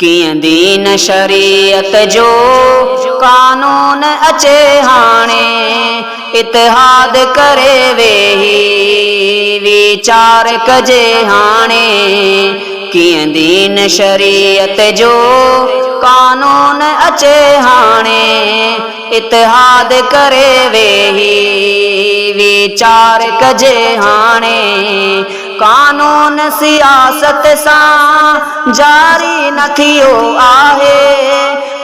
ڪيئن دين شريعت جو قانون اچي هاڻي، اتحاد ڪري ويهي ويچار ڪجي هاڻي. ڪيئن دين شريعت جو قانون اچي هاڻي، اتحاد ڪري ويهي ويچار ڪجي هاڻي. قانون سياست سان جاري نه ٿيو آهي،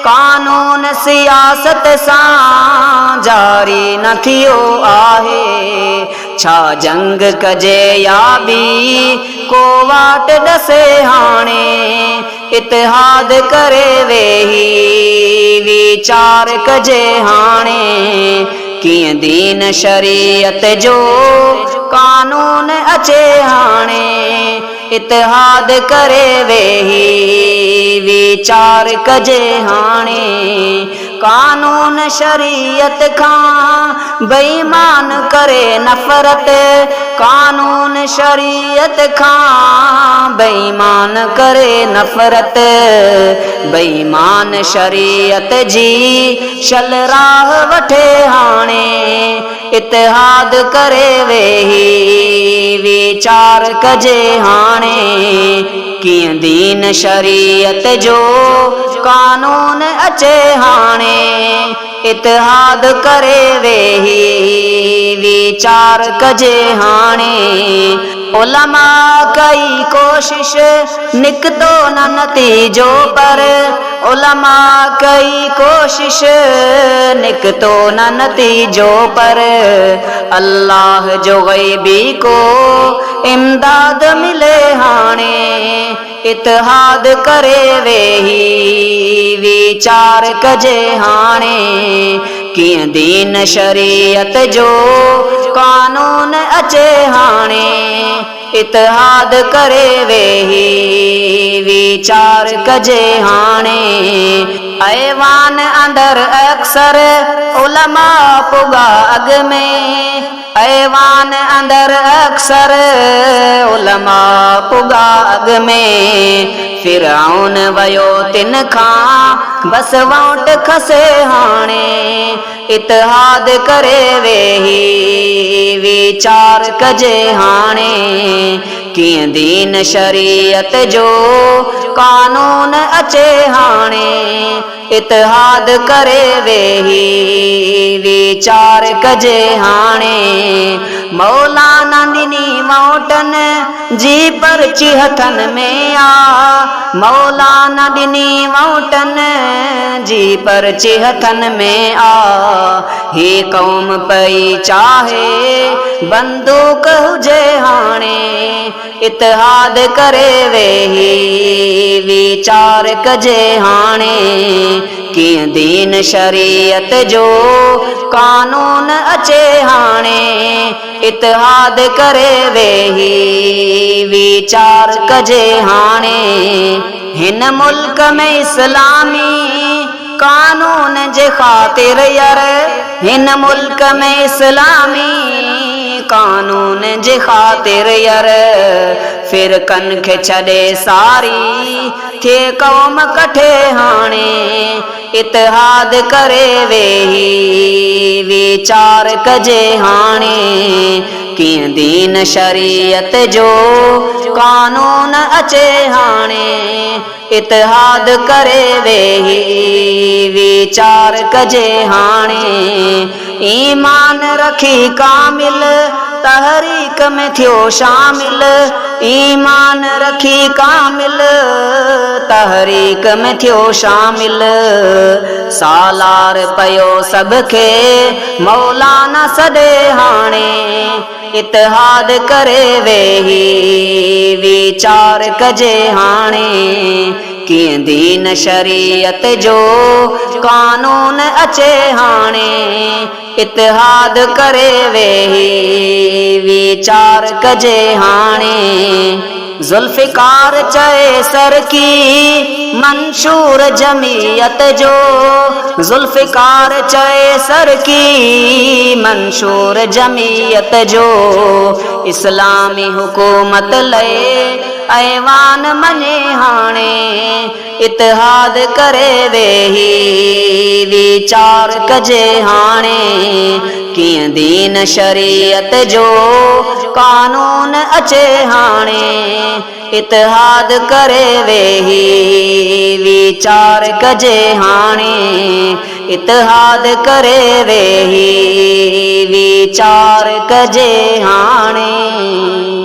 قانون سياست سان جاري نه ٿيو آهي، ڇا جنگ ڪجي يا ٻي ڪو واٽ ڏسي هاڻي، اتحاد ڪري ويهي ويچار ڪجي هاڻي، ڪيئن دين شريعت جو قانون اچي هاڻي، اتحاد ڪري ويهي ويچار ڪجي هاڻي، قانون شريعت کان بيمان ڪري نفرت، قانون شريعت کان بيمان ڪري نفرت، بيمان شريعت جي شل راهه وٺي هاڻي، اتحاد ڪري ويهي ويچار ڪجي هاڻي، ڪيئن دين شريعت جو قانون اچي هاڻي، اتحاد ڪري ويهي ويچار ڪجي هاڻي. علماء ڪئي ڪوشش نڪتو نه نتيجو پر علماء ڪئي ڪوشش نڪتو نه نتيجو پر الله جو غيبي ڪو امداد ملي هاڻي، اتحاد ڪري ويهي ويچار ڪجي هاڻي، ڪيئن دين شريعت جو قانون اچي هاڻي، اتحاد ڪري ويهي ويچار ڪجي هاڻي. ايوان اندر اڪثر علماء پڳا اڳ ۾، ايوان اندر اڪثر علماء پڳا اڳ ۾، فرعون ويو تن کان بس وونٽ کسي هاڻي، اتحاد ڪري ويهي ويچار ڪجي هاڻي، ڪيئن دين شريعت جو قانون اچي هاڻي، اتحاد ڪري ويهي ويچار ڪجي هاڻي، مولانا ڏني وونٽن جي پرچي هٿن ۾ آ، مولانا ڏني وونٽن جي پرچي هٿن ۾ آ، هي قوم پئي چاهي بندوق هجي هاڻي، اتحاد ڪري ويهي ويچار ڪجي هاڻي، ڪيئن دين شريعت جو قانون اچي هاڻي، اتحاد ڪري ويهي ويچار ڪجي هاڻي، هن ملڪ ۾ اسلامي قانون جي خاطر ير، هن ملڪ ۾ اسلامي قانون جي خاطر ير، فرقن کي ڇڏي ساري ٿئي قوم ڪٺي هاڻي، اتحاد ڪري ويهي ويچار ڪجي هاڻي، ڪيئن دين شريعت جو قانون اچي هاڻي، اتحاد ڪري ويهي ويچار ڪجي هاڻي، ايمان رکي ڪامل تحريڪ ۾ ٿيو شامل، ايمان رکي ڪامل تحريڪ ۾ ٿيو شامل، سالار پيو سڀ کي مولانا سڏي هاڻي، اتحاد ڪري ويهي ويچار ڪجي هاڻي، ڪيئن دين شريعت جو قانون اچي هاڻي، اتحاد ڪري ويهي ويچار ڪجي هاڻي. ذوالفقار چئي سرڪي منشور جمعيت جو، ذوالفقار چئي سرڪي منشور جمعيت جو، اسلامي حڪومت لئي ايوان مڃي هاڻي، اتحاد ڪري ويهي ويچار ڪجي هاڻي، ڪيئن دين شريعت جو قانون اچي هاڻي، اتحاد ڪري ويهي ويچار ڪجي هاڻي، اتحاد ڪري ويهي ويچار ڪجي هاڻي.